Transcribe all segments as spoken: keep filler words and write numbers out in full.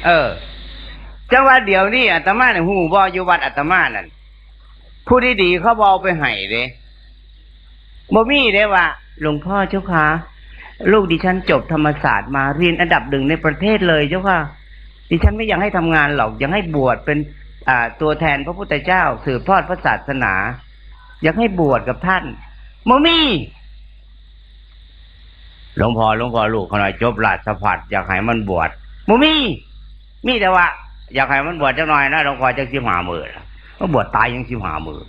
เออ จังว่าเดี๋ยวนี้อาตมาเนี่ย ฮู้บ่ อยู่วัดอาตมานั่น ผู้ดีๆเขาบ่เอาไปให้เด้ บ่มีเด้ว่า หลวงพ่อเจ้าคะ ลูกดิฉันจบธรรมศาสตร์มา เรียนอันดับหนึ่งในประเทศเลยเจ้าค่ะ ดิฉันไม่อยากให้ทำงานหรอก อยากให้บวชเป็น อ่า ตัวแทนพระพุทธเจ้า สืบทอดพระศาสนา อยากให้บวชกับท่าน บ่มี หลวงพ่อ หลวงพ่อ ลูกข้าน้อยจบราชภัฏ อยากให้มันบวช บ่มี มีแต่ว่า อยากให้มันบวชจักหน่อยนะ หลวงพ่อ จักสิบห้ามื้อละ มันบวชตายยังสิบห้ามื้อ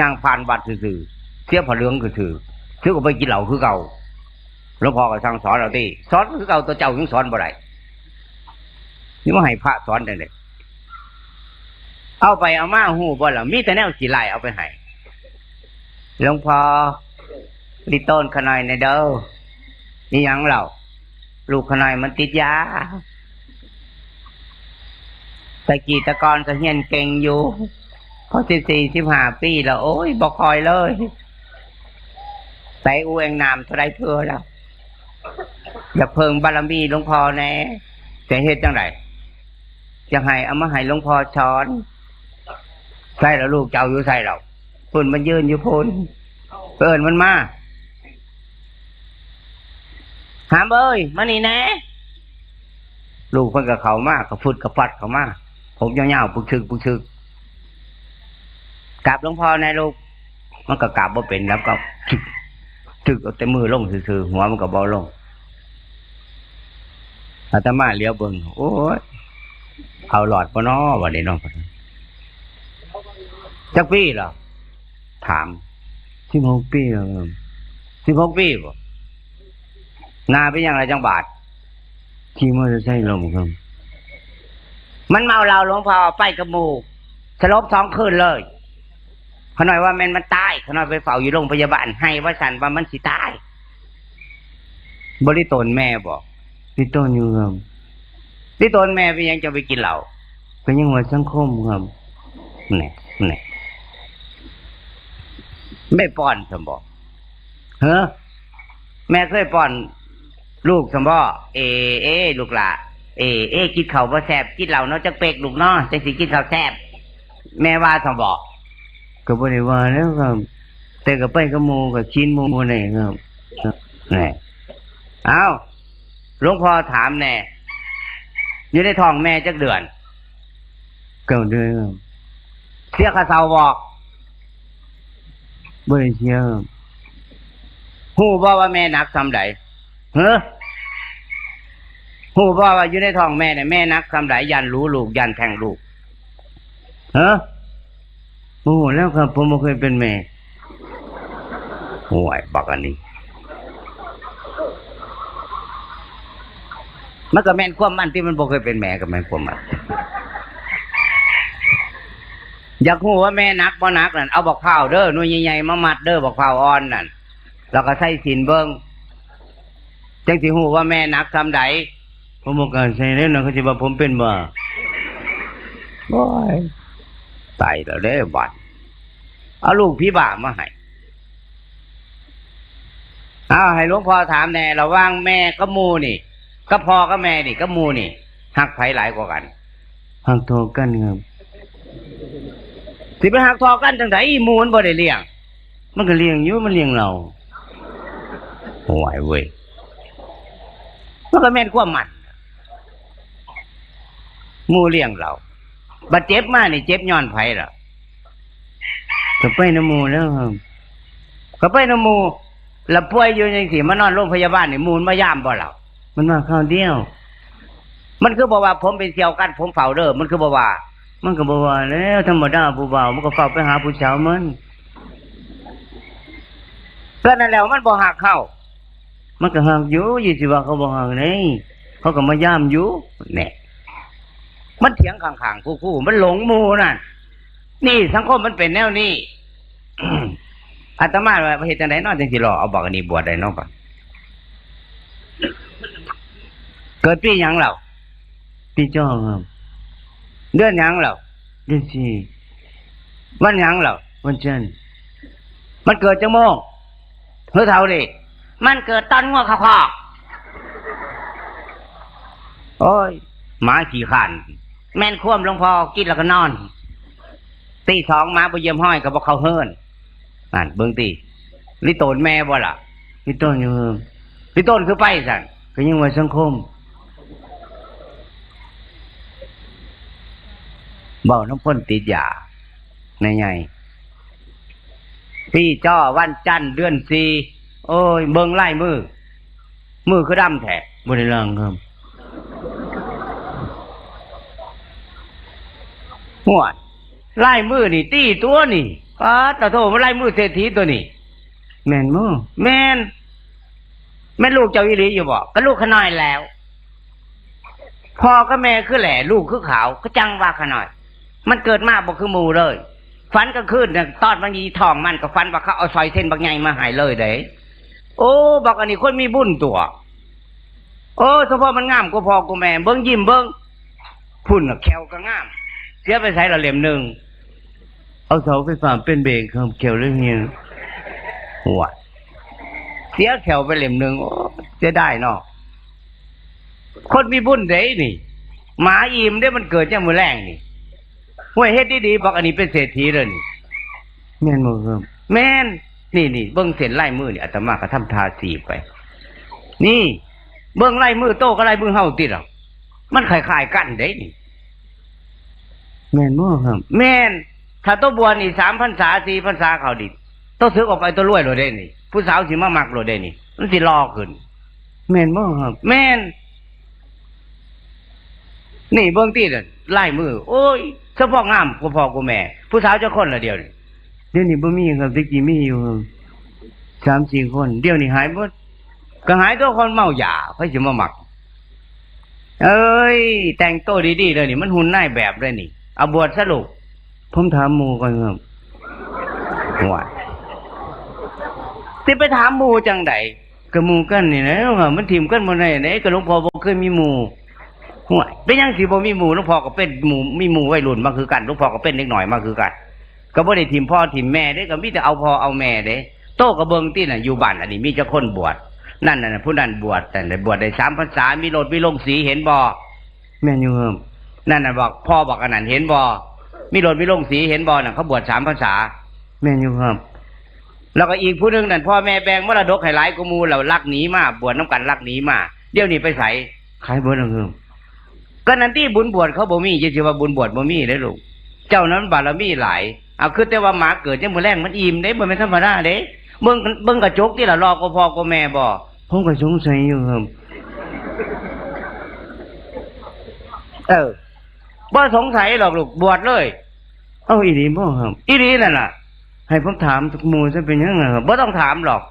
ย่างผ่านวัดซื่อๆ เสียผ้าเหลืองซื่อๆ ถือก็ไปกินเหล้าคือเก่า หลวงพ่อก็สั่งสอนเอาติ สอนคือเก่า ตัวเจ้ายังสอนบ่ได้ นี่มาให้พระสอนจังได๋ เอาไปเอามาฮู้บ่ล่ะ มีแต่แนวขี้ร้ายเอาไปให้ หลวงพ่อ ลิโตนข้าน้อยแหน่เด้อ อีหยังเล่า ลูกข้าน้อยมันติดยา แต่กี้แต่ก่อนก็เฮียนเก่งอยู่ พอสิบสี่ สิบห้าปีแล้ว โอ้ย บ่ค่อยเลย แต่อู้แอ่งน้ำเท่าใดเทื่อแล้ว อยากเพิ่งบารมีหลวงพ่อแหน่ จะเฮ็ดจังได๋ อยากให้เอามาให้หลวงพ่อสอน ใส่แล้วลูกเจ้าอยู่ใส่แล้ว พุ้นมันยืนอยู่พุ้น เอิ้นมันมา หามเอ้ย มานี่แหน่ ลูกเพิ่นก็เข้ามา กระฟึดกระฟัดเข้ามา ผมยาวๆ ปึกชึกปึกชึก กราบหลวงพ่อแหน่ลูก มันก็กราบบ่เป็น แล้วก็ จึก จึกเอาแต่มือลงซื่อๆ หัวมันก็บ่ลง อาตมาเหลียวเบิ่ง โอ้ย เอาหลอดบ่น้อ บัดนี้เนาะ จักปีล่ะ ถาม สิบหกปีแล้วครับ สิบหกปีบ่ หน้าเป็นหยังล่ะจังบาด ขี่มอเตอร์ไซค์ล้มครับ มันเมาเหล้าหลวงพ่อ ไปกับหมู่ สลบสองคืนเลย ข้าน้อยว่าแม่นมันตาย ข้าน้อยไปเฝ้าอยู่โรงพยาบาล ไห้ว่าซั่นว่ามันสิตาย บ่ลิโตนแม่บ่ ลิโตนอยู่ครับ ลิโตนแม่เป็นหยังจะไปกินเหล้า ก็ยังว่าสังคมครับ แหน่ แหน่ แม่ป้อนซั่นบ่ เฮ้อ แม่เคยป้อนลูกซั่นบ่ เอ เอ ลูกหล่า เอ เอ กินข้าวบ่แซ่บ กินเหล้าเนาะจักเป๊กลูกเนาะ จังสิกินข้าวแซ่บ แม่ว่าซั่นบ่ ก็บ่ได้ว่าแล้วครับ แต่ก็ไปกับหมู่ ก็กินหมู่บ่ได้ครับ แหน่ เอ้า หลวงพ่อถามแหน่ อยู่ในท้องแม่จักเดือน เก้าเดือนครับ เสียค่าเช่าบ่ บ่ได้เสียครับ ฮู้บ่ว่าแม่หนักส่ำใด เฮ้อ ฮู้บ่ว่าอยู่ในท้องแม่เนี่ย แม่หนักส่ำใด ย้านหลูลูก ย้านแท้งลูก เฮ้อ โอ้ แล้วครับ ผมบ่เคยเป็นแม่ โอ้ย บักอันนี้ มันก็แม่นความมันที่มันบ่เคยเป็นแม่ ก็แม่นความมัน อยากฮู้ว่าแม่หนักบ่หนักนั่น เอาบักพร้าวเด้อ หน่วยใหญ่ๆ มามัดเด้อ บักพร้าวอ่อนนั่น แล้วก็ใส่ศีลเบิ่ง จังสิฮู้ว่าแม่หนักส่ำใด ผมบ่กล้าใส่เด้อนะ เขาสิว่าผมเป็นบ้า โอ้ย ตายแล้วเด้บัด เอาลูกผีบ้ามาให้ เอาให้หลวงพ่อถามแหน่ ระหว่างแม่กับหมู่นี่ กับพ่อกับแม่นี่ กับหมู่นี่ ฮักไผหลายกว่ากัน ฮักเท่ากันครับ สิไปฮักเท่ากันจังได๋ หมู่มันบ่ได้เลี้ยง มันก็เลี้ยงอยู่ มันเลี้ยงเรา โอ้ยเว้ย มันก็แม่นความมัน หมู่เลี้ยงเรา บัดเจ็บมานี่เจ็บย้อนไผล่ะ ก็ไปนำหมู่แล้วครับ ก็ไปนำหมู่ แล้วป่วยอยู่จังซี่ มานอนโรงพยาบาลนี่ หมู่มันมายามบ่ล่ะ มันมาคราวเดียว มันคือบ่ว่าผมเป็นเสี่ยวกัด ผมเฝ้าเด้อ มันคือบ่ว่า มันก็บ่ว่าแล้ว ธรรมดาผู้บ่าว มันก็เฝ้าไปหาผู้สาวมัน ก็นั่นแหละ มันบ่ฮักเฮา มันก็ฮักอยู่ อยู่สิว่าเขาบ่ฮักเด้ เขาก็มายามอยู่ แหน่ มันเถียงข้างๆ คู่ๆ มันหลงหมู่นั่น นี่สังคมมันเป็นแนวนี้ อาตมาว่าเฮ็ดจังได๋เนาะ จังสิรอเอาบักอันนี้บวชได้เนาะ เกิดปีหยังแล้ว ปีจอครับ เดือนหยังแล้ว เดือนสี่ วันหยังแล้ว วันจันทร์ มันเกิดจังโมง เฮ้อเฒ่านี่ มันเกิดตอนงัวเข้าคอก โอ้ย หมาขี้ข้าน แม่นความหลวงพ่อ กินแล้วก็นอน ตีสองหมาบ่เยี่ยมห้อยก็บ่เข้าเฮือน นั่นเบิ่งติ ลิโตนแม่บ่ล่ะ ลิโตนอยู่ ลิโตนคือไปสั่น ก็ยังว่าสังคม เว้านำคนติดยา นายใหญ่ พี่จ้อวันจันทร์เดือนสี่ โอ้ย เบิ่งลายมือ มือคือดำแท้ บ่ได้ล้างครับ ห่วย ลายมือนี่ตี้ตัวนี่ ป๊าด ตะโท มันลายมือเศรษฐีตัวนี่ แม่นบ่ แม่น แม่นลูกเจ้าอีหลีอยู่บ่ ก็ลูกข้าน้อยแล้ว พ่อกับแม่คือแหล่ ลูกคือขาว ก็จั่งว่าข้าน้อย มันเกิดมาบ่คือหมู่เลย ฝันกลางคืนน่ะ ตอนมันอยู่ท้องมันก็ฝันว่าเขาเอาสร้อยเส้นบักใหญ่มาให้เลยเด้ โอ้ บักอันนี้คนมีบุญตัว โอ้ เฉพาะมันงามกว่าพ่อกว่าแม่ เบิ่งยิ้มเบิ่ง พุ้นน่ะแข้วก็งาม เสียไปไสละเล่มหนึ่ง เอาเสาไฟฟ้าเป็นเบรกครับ แข้วเลยเหี่ย โอ้ย เสียแข้วไปเล่มหนึ่ง โอ้ เสียดายเนาะ คนมีบุญเด้นี่ หมาอิ่มเด้ มันเกิดยามมื้อแลงนี่ ห้วย เฮ็ดดีๆ บักอันนี้เป็นเศรษฐีเลยนี่ แม่นบ่ครับ แม่น นี่ๆ เบิ่งเส้นลายมือนี่ อาตมาก็ทำท่าสีไป นี่ เบิ่งลายมือโตกับลายมือเฮาติล่ะ มันคล้ายๆกันเด้นี่ แม่นบ่ครับ แม่น ถ้าโตบวชนี่ สามพรรษา สี่พรรษาเข้านี่ โตสึกออกไปโตรวยโลดเด้นี่ ผู้สาวสิมามักโลดเด้นี่ มันสิหล่อขึ้น แม่นบ่ครับ แม่น นี่เบิ่งติล่ะ ลายมือ โอ้ย เฉพาะงามกว่าพ่อกว่าแม่ ผู้สาวจักคนละเดี๋ยวนี้ เดี๋ยวนี้บ่มีครับ แต่กี้มีอยู่ครับ สามสี่คน เดี๋ยวนี้หายหมด ก็หายตัวคนเมายา ไผสิมามัก เอ้ย แต่งตัวดีๆ เลยนี่ มันหุ่นนายแบบเลยนี่ เอาบวชซะลูก ผมถามหมู่ก่อนครับ ว่า สิไปถามหมู่จั่งใด ก็หมู่กันนี่แหละ ว่ามันถิ่มกันบ่ได้เด้ ก็หลวงพ่อบ่เคยมีหมู่ ห่วย เป็นหยังสิบ่มีหมู่ หลวงพ่อก็เป็นหมู่ มีหมู่วัยรุ่นมาคือกัน หลวงพ่อก็เป็นเด็กน้อยมาคือกัน ก็บ่ได้ถิ่มพ่อถิ่มแม่เด้ ก็มีแต่เอาพ่อเอาแม่เด้ โตก็เบิ่งติน่ะ อยู่บ้านอันนี้มีจักคนบวช นั่นน่ะ ผู้นั้นบวช แต่บวชได้สามพรรษา มีรถมีโรงสี เห็นบ่ แม่นอยู่ครับ นั่นน่ะ บอก พ่อบอกอันนั้น เห็นบ่ มีรถมีโรงสี เห็นบ่ นั่นเขาบวชสามพรรษา แม่นอยู่ครับ แล้วก็อีกผู้หนึ่งนั่น พ่อแม่แบ่งมรดกให้หลายกว่าหมู่ แล้วลักหนีมา บวชนำกันลักหนีมา เดี๋ยวนี้ไปไส ขายเบิดแล้วครับ ก็นั่นติ บุญบวชเขาบ่มี จะสิว่าบุญบวชบ่มีเด้อลูก เจ้านั้นบารมีหลาย เอา คือแต่ว่าหมาเกิดยามมื้อแลงมันอิ่มเด้ บ่แม่นธรรมดาเด้ เบิ่ง เบิ่งกระจกติล่ะ หล่อกว่าพ่อกว่าแม่บ่ ผมก็สงสัยอยู่ครับ เออ บ่สงสัยหรอกลูก บวชเลย เอ้า อีหลีบ่ครับ อีหลีนั่นล่ะ ให้ผมถามหมู่ซะเป็นหยังล่ะครับ บ่ต้องถามหรอก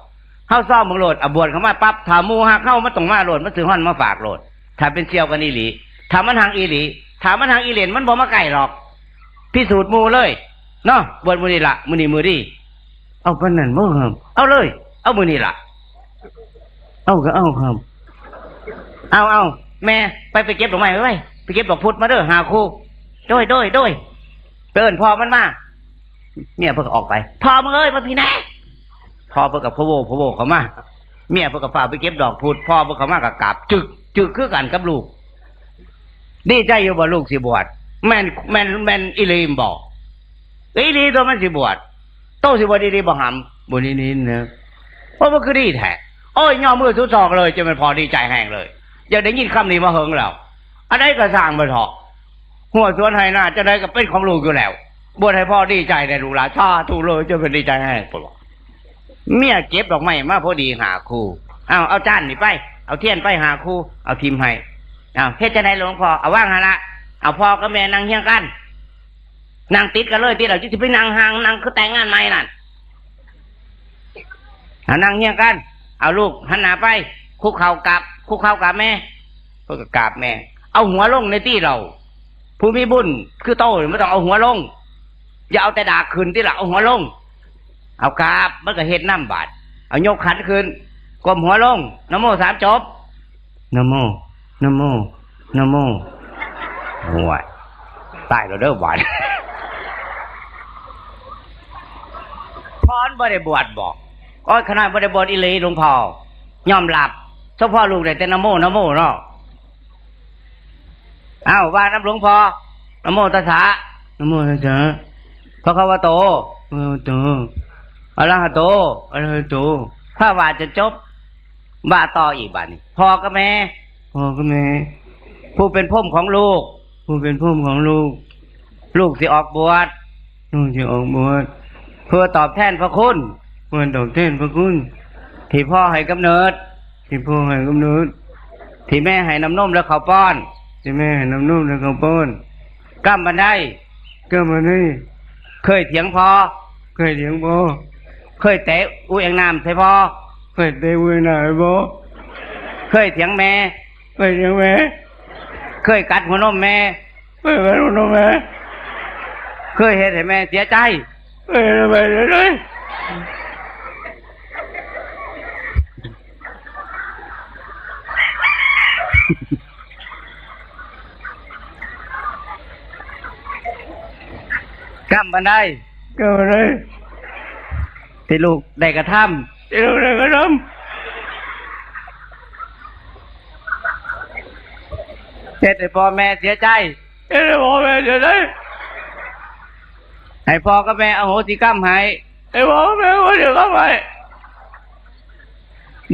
เฮาซ้อมเบิ่งโลด อ่ะ บวชเข้ามาปั๊บ ถ้าหมู่ฮักเฮา มันต้องมาโลด มันซื้อฮ้อนมาฝากโลด ถ้าเป็นเสี่ยวกันอีหลี ถ้ามันฮักอีหลี ถ้ามันฮักอีเหล่น มันบ่มาใกล้หรอก พิสูจน์หมู่เลย เนาะ บวชมื้อนี้ล่ะ มื้อนี้มื้อดี เอาปานนั้นบ่ครับ เอาเลย เอามื้อนี้ล่ะ เอาก็เอาครับ เอา เอา แม่ ไป ไปเก็บดอกไม้ไว้ ไปเก็บดอกพุดมาเด้อ ห้าคู่ โดย โดย โดย ไปเอิ้นพ่อมันมา เมียเพิ่นก็ออกไป พ่อมึงเอ้ย มาพี้แหน่ พ่อเพิ่นก็พะโว พะโวเข้ามา เมียเพิ่นก็ฟ้าวไปเก็บดอกพุด พ่อเพิ่นเข้ามาก็กราบ จึก จึกคือกันกับลูก ดีใจอยู่บ่ลูกสิบวช แม่น แม่น แม่นอีหลีบ่ อีหลีตัวมันสิบวช โตสิบวชอีหลีบ่หำ บ่ได้ยินเนาะ โอ้ มันคือดีแท้ โอ้ย ย่อมือสุดซอกเลย จะแม่นพ่อดีใจแฮงเลย อยากได้ยินคำนี้มาเหิงแล้ว อันใดก็สร้างไปเถาะ หัวสวนไฮ่นาจั่งใดก็เป็นของลูกอยู่แล้ว บวชให้พ่อดีใจแด่ลูกหลาน สาธุเลย จะแม่นดีใจแฮง เพิ่นว่า เมียเก็บดอกไม้มาพอดีห้าคู่ เอา เอาจานนี่ไป เอาเทียนไปห้าคู่ เอาถิ่มให้ เอา เฮ็ดจั่งใดหลวงพ่อ เอาวางหั่นละ เอาพ่อกับแม่นั่งเฮียงกัน นั่งติดกันเลยติ เราจะสิไปนั่งห่าง นั่งคือแต่งงานใหม่นั่น เอานั่งเฮียงกัน เอาลูกหันหน้าไป คุกเข่ากราบ คุกเข่ากราบแม่ เพิ่นก็กราบแม่ เอาหัวลงในตี้เรา ผู้มีบุญคือโตนี่มันต้องเอาหัวลง อย่าเอาแต่ดากขึ้นติล่ะ เอาหัวลง เอากราบ มันก็เฮ็ดนำบาด เอายกขันขึ้น ก้มหัวลง นะโมสามจบ นะโม นะโม นะโม โอ้ย ตายแล้วเด้อบาด พ่อมันบ่ได้บวชบ่ โอ้ย ขนาดบ่ได้บวชอีหลีหลวงพ่อ ยอมรับ เฉพาะลูกได้แต่นะโม นะโมเนาะ อ้าว ว่าน้ำหลวงพ่อ นะโมตัสสะ นะโมตัสสะ ภะคะวะโต ภะคะวะโต อะระหะโต อะระหะโต ถ้าว่าจนจบ ว่าต่ออีกบาดนี้ พ่อกับแม่ พ่อกับแม่ ผู้เป็นพ่อมของลูก ผู้เป็นพ่อมของลูก ลูกสิออกบวช ลูกสิออกบวช เพื่อตอบแทนพระคุณ เพื่อตอบแทนพระคุณ ที่พ่อให้กำเนิด ที่พ่อให้กำเนิด ที่แม่ให้น้ำนมและข้าวป้อน ที่แม่ให้น้ำนมและข้าวป้อน กำบันได กำบันได เคยเถียงพ่อ เคยเถียงพ่อ เคยเตะอุเองน้ำใส่พ่อ เคยเตะอุเองน้ำใส่พ่อ เคยเถียงแม่ เคยเถียงแม่ เคยกัดหัวนมแม่ เคยกัดหัวนมแม่ เคยเฮ็ดให้แม่เสียใจ เคยเฮ็ดให้แม่เสียใจ กำบันได กำบันได ที่ลูกได้กระทำ ที่ลูกได้กระทำ เฮ็ดให้พ่อแม่เสียใจ เฮ็ดให้พ่อแม่เสียใจ ให้พ่อกับแม่อโหสิกรรมให้ ให้พ่อกับแม่อโหสิกรรมให้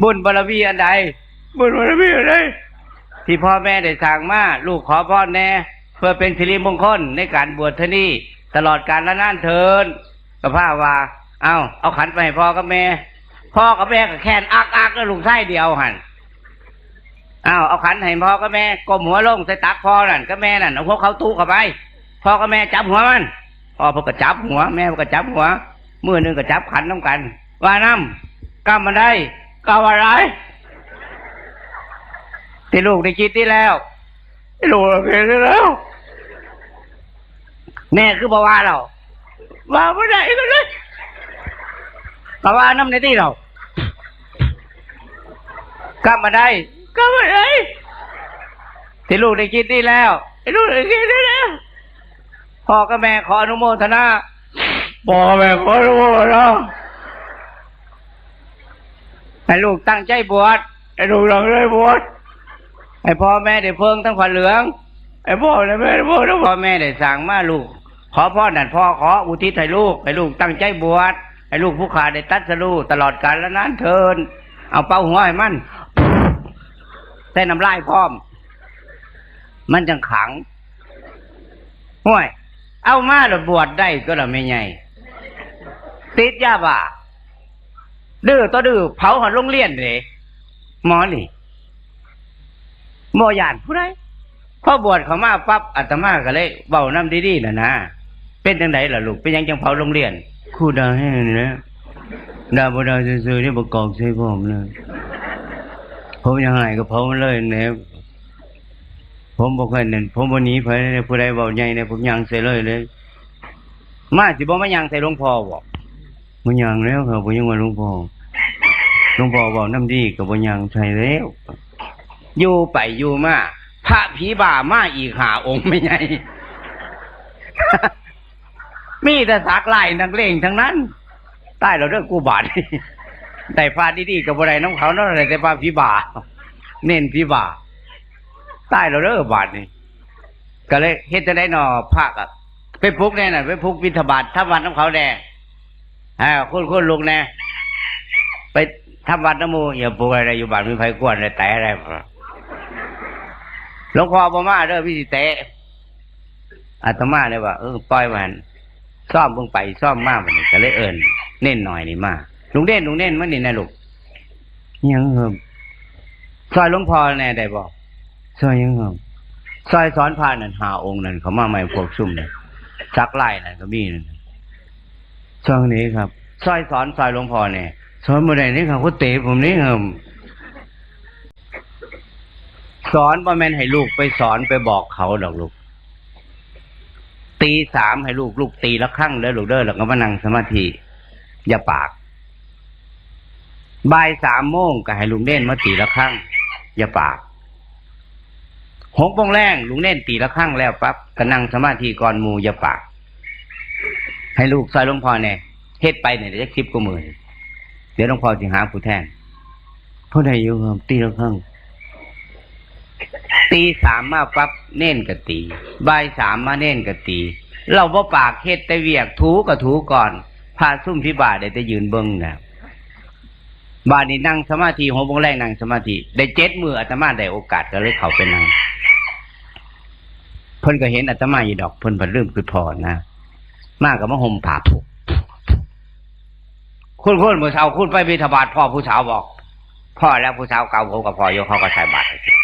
บุญบารมีอันใด บุญบารมีอันใด ที่พ่อแม่ได้สร้างมา ลูกขอพรแน่ เพื่อเป็นสิริมงคลในการบวชเทื่อนี้ ตลอดกาลนานเทอญ ก็พาว่า เอา เอาขันไปให้พ่อกับแม่ พ่อกับแม่ก็แค้นอักอักแล้วลูกชายเดียวหั่น เอา เอาขันให้พ่อกับแม่ ก้มหัวลงใส่ตักพ่อนั่นกับแม่นั่น เอาหัวเขาตู้เข้าไป พ่อกับแม่จับหัวมัน พ่อเพิ่นก็จับหัว แม่เพิ่นก็จับหัว มือหนึ่งก็จับขันนำกัน ว่านำ กำบันได กำบันได ที่ลูกได้คิดที่แล้ว ที่ลูกได้คิดที่แล้ว แม่คือบ่ว่าเรา ว่าบ่ได้ก็เลย ก็ว่านำในที่เรา กำบันได กำบันได ที่ลูกได้คิดที่แล้ว ที่ลูกได้คิดที่แล้ว พ่อกับแม่ขออนุโมทนา พ่อกับแม่ขออนุโมทนา ให้ลูกตั้งใจบวช ให้ลูกตั้งใจบวช ให้พ่อแม่ได้เพิ่งทั้งผ้าเหลือง ให้พ่อและแม่ได้เพิ่งทั้งพ่อแม่ได้สร้างมาลูก ขอพรนั่นพ่อขออุทิศให้ลูก ให้ลูกตั้งใจบวช ให้ลูกผู้ข้าได้ตรัสรู้ตลอดกาลนานเทอญ เอาเป่าหัวให้มัน แต่น้ำลายพร้อม มันจังขัง ห้วย เอามาแล้วบวชได้ก็ละแม่ใหญ่ ติดยาบ้า ดื้อต่อดื้อ เผาหอดโรงเรียนเลย หมอนี่ บ่ย้านผู้ใด พอบวชเข้ามาปั๊บ อาตมาก็เลยเว้านำดีๆ น่ะนะ เป็นจังใดล่ะลูก เป็นหยังจังเผาโรงเรียน ครูด่าแฮงนี่แหละ ด่าบ่ด่าซื่อๆ นี่บ่กอกใส่พร้อมเลย ผมอยากให้ก็เผามันเลยแหน่ ผมบ่ค่อยนั่น ผมบ่หนีไผเลย ผู้ใดเว้าใหญ่เนี่ย ผมย่างใส่เลยเลย มาสิบ่มาย่างใส่หลวงพ่อบ่ บ่ย่างแล้วครับ ผมยังว่าหลวงพ่อ หลวงพ่อเว้านำดีก็บ่ย่างใส่แล้ว อยู่ไปอยู่มา พระผีบ้ามาอีกห้าองค์แม่ใหญ่ มีแต่สักลายนักเลงทั้งนั้น ตายแล้วเด้อกูบาด ได้พระดีๆก็บ่ได้นำเขาเนาะ ได้แต่พระผีบ้า เน้นผีบ้า ตายแล้วเด้อบาดนี่ ก็เลยเฮ็ดจั่งใดน้อ พระก็ไปปลุกแน่น่ะ ไปปลุกบิณฑบาตทำวัดนำเขาแน่ อ่า คนๆ ลุกแน่ ไปทำวัดนำหมู่ อย่าปลุกอะไรอยู่บ้านมีไผกวนเลย แตะอะไร หลวงพ่อบ่มาเด้อ มีสิแตะ อาตมาเลยว่า เออ ปล่อยมัน ซ่อมเบิ่งไปซ่อมมา บัดนี้ก็เลยเอิ้นเณรน้อยนี่มา ลุงเณร ลุงเณร มานี่นะลูก หยังครับ ซอยหลวงพ่อแน่ได้บ่ ซอยหยังครับ ซอยสอนพระนั่นห้าองค์นั่น เขามาใหม่พวกซุ่มนั่น สักลายนั่นก็มีนั่น ซอยนี้ครับ ซอยสอน ซอยหลวงพ่อแน่ สอนบ่ได้นี่ครับ เขาเตะผมนี่ครับ สอนบ่แม่นให้ลูกไปสอนไปบอกเขาดอกลูก ตีสามให้ลูก ลูกตีระฆังเด้อลูกเด้อ แล้วก็มานั่งสมาธิ อย่าปาก บ่ายสามโมงก็ให้ลุงเณรมาตีระฆัง อย่าปาก หกโมงแลงลุงเณรตีระฆังแล้วปั๊บ ก็นั่งสมาธิก่อนหมู่ อย่าปาก ให้ลูกซอยหลวงพ่อแน่ เฮ็ดไปเนี่ย เดี๋ยวจักสิบกว่ามื้อ เดี๋ยวหลวงพ่อสิหาผู้แทน ผู้ใดอยู่ครับ ตีระฆัง ตีสามมาปั๊บเณรก็ตี บ่ายสามมาเณรก็ตี เราบ่ปากเฮ็ดแต่เวียก ถูก็ถูก่อน พระซุ่มผีบ้าได้แต่ยืนเบิ่งนะ บาดนี้นั่งสมาธิ หกโมงแลงนั่งสมาธิ ได้เจ็ดมื้อ อาตมาได้โอกาสก็เลยเข้าไปนั่ง เพิ่นก็เห็นอาตมาอยู่ดอก เพิ่นพัดลืมคือพอนะ มาก็มาห่มผ้า คุณ คุณ มื้อเช้าคุณไปบิณฑบาต พ่อผู้สาวบอก พ่อแล้วผู้สาวเก่าผมก็พ่ออยู่ เขาก็ใส่บาตรให้กิน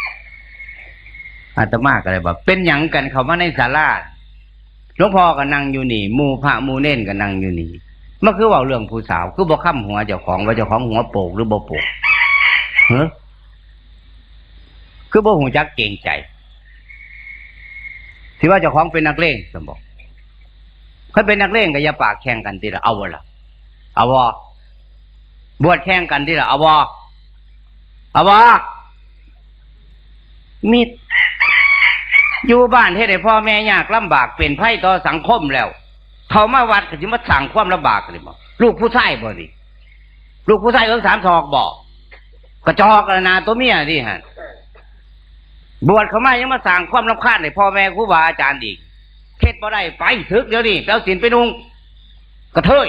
อาตมาก็เลยบอก เป็นหยังกันเข้ามาในศาลา หลวงพ่อก็นั่งอยู่นี่ หมู่พระหมู่เณรก็นั่งอยู่นี่ มันคือเว้าเรื่องผู้สาว คือบ่ค้ำหัวเจ้าของ ว่าเจ้าของหัวโปกหรือบ่โปก เฮ้อ คือบ่ฮู้จักเกรงใจ สิว่าเจ้าของเป็นนักเลงซั่นบ่ คันเป็นนักเลงก็อย่าปากแข่งกันติล่ะ เอาบ่ล่ะ เอาบ่ บวชแข่งกันติล่ะ เอาบ่ เอาบ่ มิตร อยู่บ้านเฮ็ดให้พ่อแม่ยากลำบาก เป็นภัยต่อสังคมแล้ว เข้ามาวัดก็สิมาสร้างความลำบากนี่บ่ ลูกผู้ชายบ่นี่ ลูกผู้ชายเอิ้งสามศอกบ่ กระจอกละนาตัวเมียนี่หั่น บวชเข้ามายังมาสร้างความรำคาญให้พ่อแม่ครูบาอาจารย์อีก เฮ็ดบ่ได้ ไปสึกเดี๋ยวนี้ ไปเอาศีลไปนุ่ง กระเทย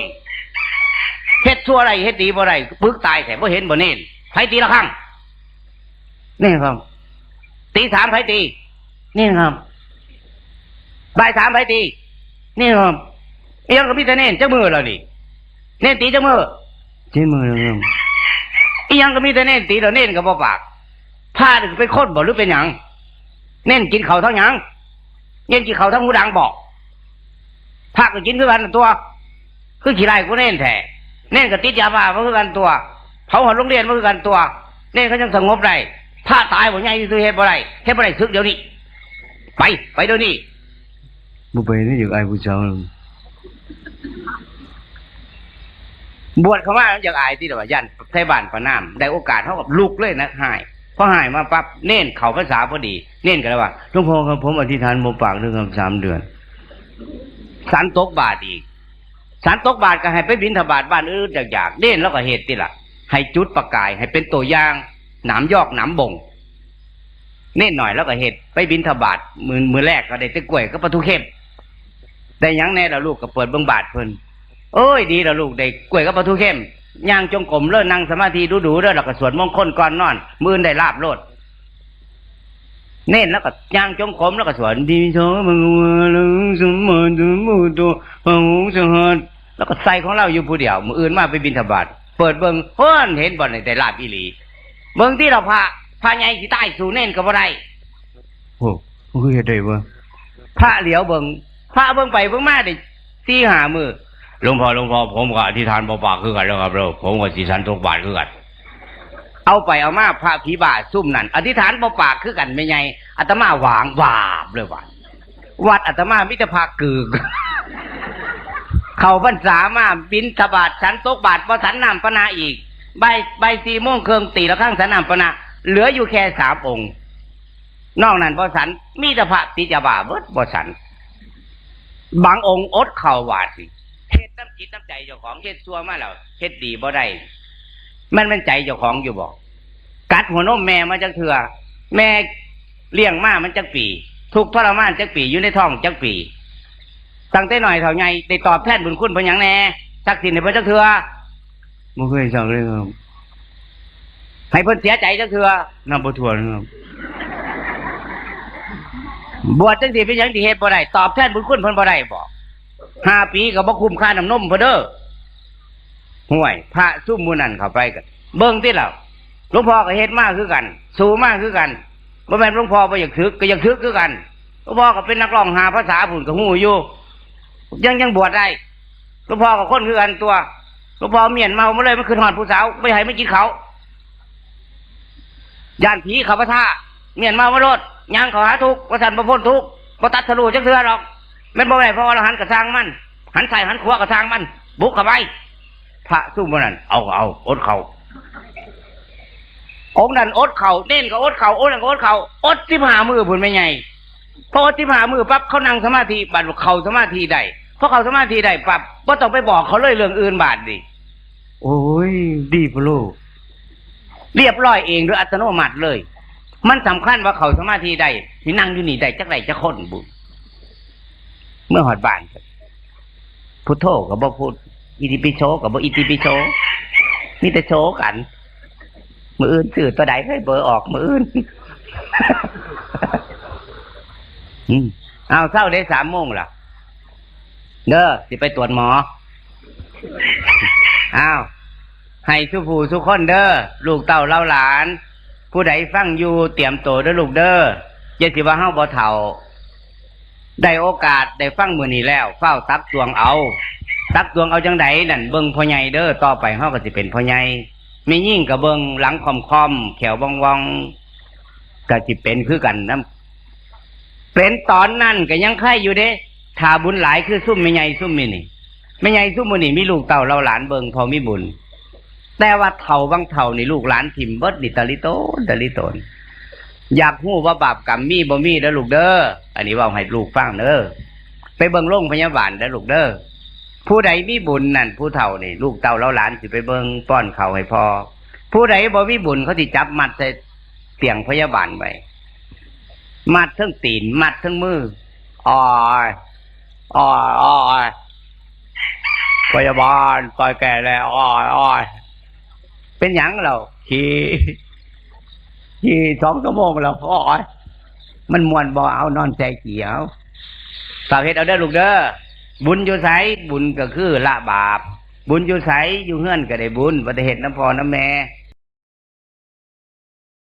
เฮ็ดชั่วได้ เฮ็ดดีบ่ได้ ปึกตายแท้ บ่เห็นบ่เณร ไผตีระฆัง นี่ครับ ตีสามไผตี นี่ครับ บ่ายสามไผตี นี่ครับ อีหยังก็มีแต่เณร จักมื้อแล้วนี่ เณรตีจักมื้อ เจ็ดมื้อแล้วครับ อีหยังก็มีแต่เณรตีแล้ว เณรก็บ่ปาก พระนี่เป็นคนบ่หรือเป็นหยัง เณรกินข้าวทั้งหยัง เณรกินข้าวทั้งหูดังบ่ พระก็กินคือกันตัว คือขี้ไล่กูเณรแท้ เณรก็ติดยาบ้ามาคือกันตัว เผาหอดโรงเรียนมาคือกันตัว เณรเขายังสงบได้ พระตายบ่ใหญ่ซื่อเฮ็ดบ่ได้ เฮ็ดบ่ได้ สึกเดี๋ยวนี้ ไป ไปเดี๋ยวนี้ บ่ไปนี่อยากอายผู้สาว บวชเข้ามามันอยากอายติล่ะว่า ย่านไทบ้านประณาม ได้โอกาสเฮาก็ลุกเลยนะ ฮ้าย พอฮ้ายมาปั๊บ เณรเข้าพรรษาพอดี เณรก็เลยว่า หลวงพ่อครับ ผมอธิษฐานบ่ปากเด้อครับ สามเดือน ฉันตกบาตรอีก ฉันตกบาตรก็ให้ไปบิณฑบาตบ้านอื่นอยากๆ เณรลาวก็เฮ็ดติล่ะ ให้จุดประกาย ให้เป็นตัวอย่าง หนามยอกหนามบ่ง เณรน้อยลาวก็เฮ็ด ไปบิณฑบาต มื้อ มื้อแรกก็ได้แต่กล้วยกับปลาทูเค็ม ได้หยังแหน่ล่ะลูก ก็เปิดเบิ่งบาตรเพิ่น โอ้ย ดีล่ะลูก ได้กล้วยกับปลาทูเค็ม ย่างจงกรมเด้อ นั่งสมาธิดูๆเด้อ แล้วก็สวดมงคลก่อนนอน มื้ออื่นได้ลาภโลด เณรลาวก็ย่างจงกรม แล้วก็สวด อิติปิโส ภะคะวะ อะระหัง สัมมาสัมพุทโธ พระองค์สหัส แล้วก็ใส่ของลาวอยู่ผู้เดียว มื้ออื่นมาไปบิณฑบาต เปิดเบิ่ง เพิ่นเห็นบ่นี่ ได้ลาภอีหลี เบิ่งติล่ะ พระ พระใหญ่สิตายสู้เณรก็บ่ได้ โอ้ มันคือเฮ็ดได้วะ พระเหลียวเบิ่ง พระเบิ่งไปเบิ่งมาได้สี่ห้ามื้อ หลวงพ่อ หลวงพ่อ ผมก็อธิษฐานบ่ปากคือกันแล้วครับเด้อ ผมก็สิฉันตกบาตรคือกัน เอาไปเอามาพระผีบ้าซุ่มนั่น อธิษฐานบ่ปากคือกันแม่ใหญ่ อาตมาหวางวาบเลยว่า วัดอาตมามีแต่พระกึก เข้าพรรษามาบิณฑบาตฉันตกบาตร บ่ฉันน้ำปานะอีก บ่าย บ่ายสี่โมงครึ่งตีระฆังฉันน้ำปานะ เหลืออยู่แค่สามองค์ นอกนั้นบ่ฉัน มีแต่พระติดยาบ้าเบิด บ่ฉัน บางองค์อดข้าวบาดนี่ เฮ็ดน้ำจิตน้ำใจเจ้าของ เฮ็ดชั่วมาแล้ว เฮ็ดดีบ่ได้ มันแม่นใจเจ้าของอยู่บ่ กัดหัวนมแม่มาจักเทื่อ แม่เลี้ยงมามันจักปี ทุกข์ทรมานจักปี อยู่ในท้องจักปี ตั้งแต่น้อยเท่าใหญ่ ได้ตอบแทนบุญคุณเพิ่นหยังแหน่ สักศีลให้เพิ่นจักเทื่อ บ่เคยสักเลยครับ ให้เพิ่นเสียใจจักเทื่อ นับบ่ถ้วนครับ บวชจังซี่เป็นหยังสิเฮ็ดบ่ได้ ตอบแทนบุญคุณเพิ่นบ่ได้บ่ ห้าปีก็บ่คุ้มค่าน้ำนมเพิ่นเด้อ ห่วย พระซุ่มหมู่นั่นเข้าไปก็เบิ่งติล่ะ หลวงพ่อก็เฮ็ดมาคือกัน สู้มาคือกัน บ่แม่นหลวงพ่อบ่อยากสึก ก็อยากสึกคือกัน หลวงพ่อก็เป็นนักร้องห้าภาษาพู้นก็ฮู้อยู่ ยัง ยังบวชได้ หลวงพ่อก็คนคือกันตัว หลวงพ่อเมี้ยนเมามาเลย มันขึ้นฮอดผู้สาว บ่ให้มันกินข้าว ย่านผีเข้าปะทะ เมี้ยนเมามาโลด ย่างเข้าหาทุกข์ ว่าซั่นบ่พ้นทุกข์ บ่ตัดสรู้จักเทื่อดอก แม่นบ่ได้พระอรหันต์ก็ซ่างมัน หันซ้ายหันขวาก็ซ่างมัน บุกเข้าไป พระซุ่มหมู่นั้น เอาก็เอา อดข้าว องค์นั้นอดข้าว เณรก็อดข้าว องค์นั้นก็อดข้าว อดสิบห้ามื้อพู้นแม่ใหญ่ พออดสิบห้ามื้อปั๊บ เขานั่งสมาธิ บัดเข้าสมาธิได้ พอเข้าสมาธิได้ปั๊บ บ่ต้องไปบอกเขาเลยเรื่องอื่นบาดนี้ โอ้ย ดีพะโล เรียบร้อยเองโดยอัตโนมัติเลย มันสำคัญว่าเข้าสมาธิได้ สินั่งอยู่นี่ได้จักได้จักคนบุ เมื่อฮอดบ้าน พุทโธก็บ่พุท อิติปิโสก็บ่อิติปิโส มีแต่โสกัน มื้ออื่นซื้อตัวใดให้เบอร์ออกมื้ออื่น อืม เอาเช้าได้สามโมงล่ะ เด้อ สิไปตรวจหมอ อ้าว ให้สุผู้สุคนเด้อ ลูกเต้าเหล่าหลาน ผู้ใดฟังอยู่เตรียมตัวเด้อลูกเด้อ อย่าสิว่าเฮาบ่เฒ่า ได้โอกาสได้ฟังมื้อนี้แล้ว ฟ้าวตักตวงเอา ตักตวงเอาจังใดนั่น เบิ่งพ่อใหญ่เด้อ ต่อไปเฮาก็สิเป็นพ่อใหญ่ แม่ยิ่งก็เบิ่งหลังค่อมๆ แข้วว่องๆ ก็สิเป็นคือกันนะ เป็นตอนนั้นก็ยังไคอยู่เด้ ถ้าบุญหลายคือซุมแม่ใหญ่ซุมมื้อนี้ แม่ใหญ่ซุมมื้อนี้มีลูกเต้าเหล่าหลานเบิ่ง พอมีบุญ แต่ว่าเฒ่าบางเฒ่านี่ลูกหลานถิ่มเบิดนี่ ตะลิโตน ตะลิโตน อยากฮู้ว่าบาปกรรมมีบ่มีเด้อลูกเด้อ อันนี้เว้าให้ลูกฟังเด้อ ไปเบิ่งโรงพยาบาลเด้อลูกเด้อ ผู้ใดมีบุญนั่น ผู้เฒ่านี่ ลูกเต้าเหล่าหลานสิไปเบิ่ง ป้อนข้าวให้พ่อ ผู้ใดบ่มีบุญเขาสิจับมัดใส่เตียงพยาบาลไว้ มัดทั้งตีน มัดทั้งมือ อ้อย อ้อย อ้อย พยาบาล ปล่อยแกแล้ว อ้อย อ้อย เป็นหยังเรา ขี่ ขี่สองชั่วโมงแล้ว อ้อย มันม่วนบ่ เอานอนใส่เกียว ฝากเฮ็ดเอาเด้อลูกเด้อ บุญอยู่ไส บุญก็คือละบาป บุญอยู่ไส อยู่เฮือนก็ได้บุญ บ่ได้เฮ็ดนำพ่อนำแม่